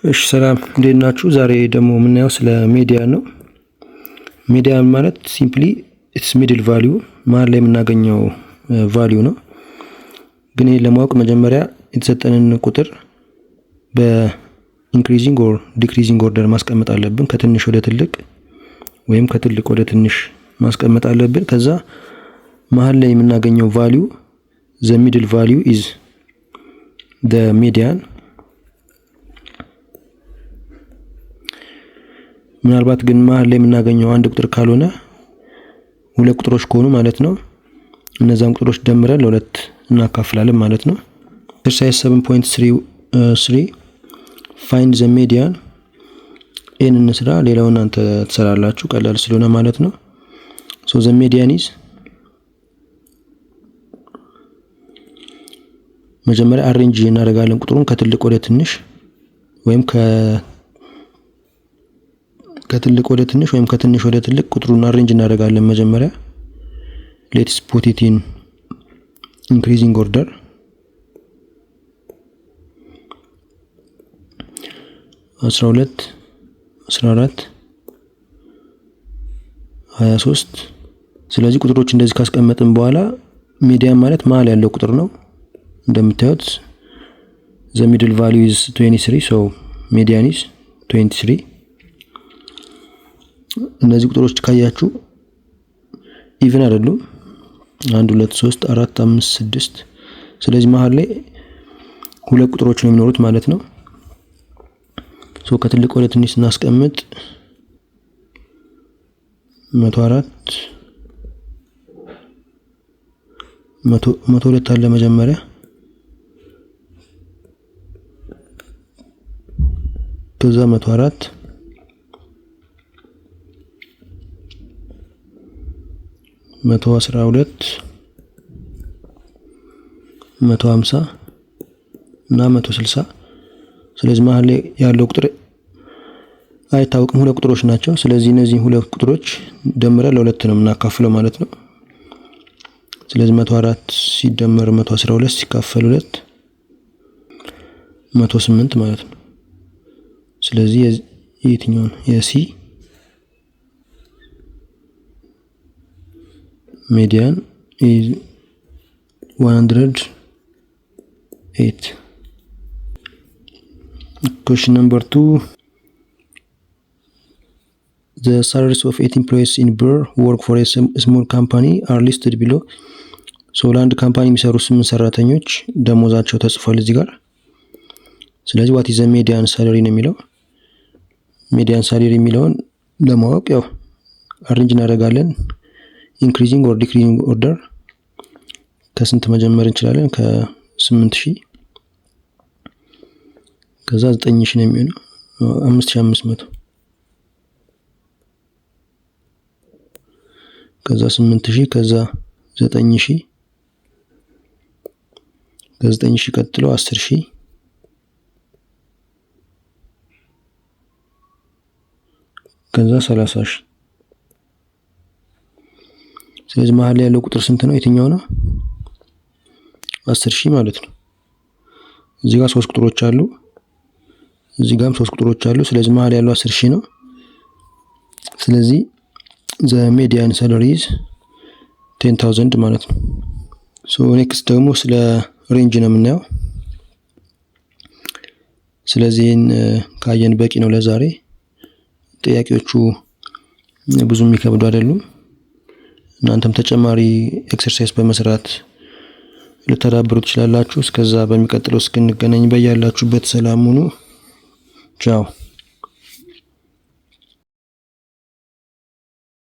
እሺ ሰላም እንዴት ናችሁ? ዛሬ ደግሞ የምናየው ስለ median ነው። Median ማለት simply it's middle value፣ መሀል ላይ የምናገኘው value ነው። ግን ይህን ለማወቅ መጀመሪያ የተሰጠንን ቁጥር በ increasing or decreasing order ማስቀመጥ አለብን። ከትንሽ ወደ ትልቅ ወይም ከትልቅ ወደ ትንሽ ማስቀመጥ አለብን። ከዛ መሀል ላይ የምናገኘው value፣ the middle value is the median። ምናልባት ግን መሀል ላይ የምናገኘው አንድ ቁጥር ካልሆነ፣ ሁለት ቁጥሮች ከሆኑ ማለት ነው፣ እነዛን ቁጥሮች ደምረን ለሁለት እናካፍላለን ማለት ነው። Exercise 7.33, find the median። ይህን እንስራ። ሌላው እናንተ ትሰራላችሁ፣ ቀላል ስለሆነ ማለት ነው። So the median is፣ መጀመሪያ arrange እናደርጋለን ቁጥሩን ከትልቅ ወደ ትንሽ ወይም ከትልቅ ወደ ትንሽ ወይም ከትንሽ ወደ ትልቅ ቁጥሩን arrange እናደርጋለን። መጀመሪያ let's put it in increasing order። 12፣ 14፣ 23። ስለዚህ ቁጥሮች እንደዚህ ካስቀመጥን በኋላ median ማለት መሀል ያለው ቁጥር ነው። እንደምታዩት the middle value is 23, so median is 23። እነዚህ ቁጥሮች ካያችሁ even አይደሉም። አንድ፣ ሁለት፣ ሶስት፣ አራት፣ አምስት፣ ስድስት። ስለዚህ መሀል ላይ ሁለት ቁጥሮች ነው የሚኖሩት ማለት ነው። So ከትልቅ ወደ ትንሽ ስናስቀምጥ 104፣ 102 አለ መጀመሪያ፣ ከዛ 104፣ 112፣ 150 እና 160። ስለዚህ መሀል ላይ ያለው ቁጥር አይታወቅም፣ ሁለት ቁጥሮች ናቸው። ስለዚህ እነዚህ ሁለት ቁጥሮች ደምረን ለሁለት ነው የምናካፍለው ማለት ነው። ስለዚህ 104 ሲደመር 112 ሲካፈል ሁለት 108 ማለት ነው። ስለዚህ የትኛው ነው የ C median is 108። Question number 2. The salaries of eight employees in birr who work for a small company are listed below. So ለአንድ company የሚሰሩ ስምንት ሰራተኞች ደሞዛቸው ተጽፏል እዚህ ጋር። ስለዚህ what is the median salary ነው የሚለው። Median salary የሚለውን ለማወቅ ያው arrange እናደርጋለን። Increasing or decreasing order። ከስንት መጀመር እንችላለን? ከ8,000፣ ከዛ 9,000 ነው የሚሆነው፣ 5,500፣ ከዛ 8,000፣ ከዛ 9,000፣ ከ9,000 ቀጥሎ 10,000፣ ከዛ 30,000። ስለዚህ መሀል ላይ ያለው ቁጥር ስንት ነው? የትኛው ነው? 10,000 ማለት ነው። እዚህ ጋር ሶስት ቁጥሮች አሉ። እዚህ ጋርም ሶስት ቁጥሮች አሉ። ስለዚህ መሀል ያለው 10,000 ነው። ስለዚህ the median salary is 10,000 ማለት ነው። So next ደግሞ ስለ range ነው የምናየው። ስለዚህ ይህን ካየን በቂ ነው ለዛሬ። ጥያቄዎቹ ብዙ የሚከብዱ አይደሉም። እናንተም ተጨማሪ exercise በመስራት ልታዳብሩ ትችላላችሁ። እስከዛ በሚቀጥለው እስክንገናኝ በያላችሁበት ሰላም ሁኑ። ቻው።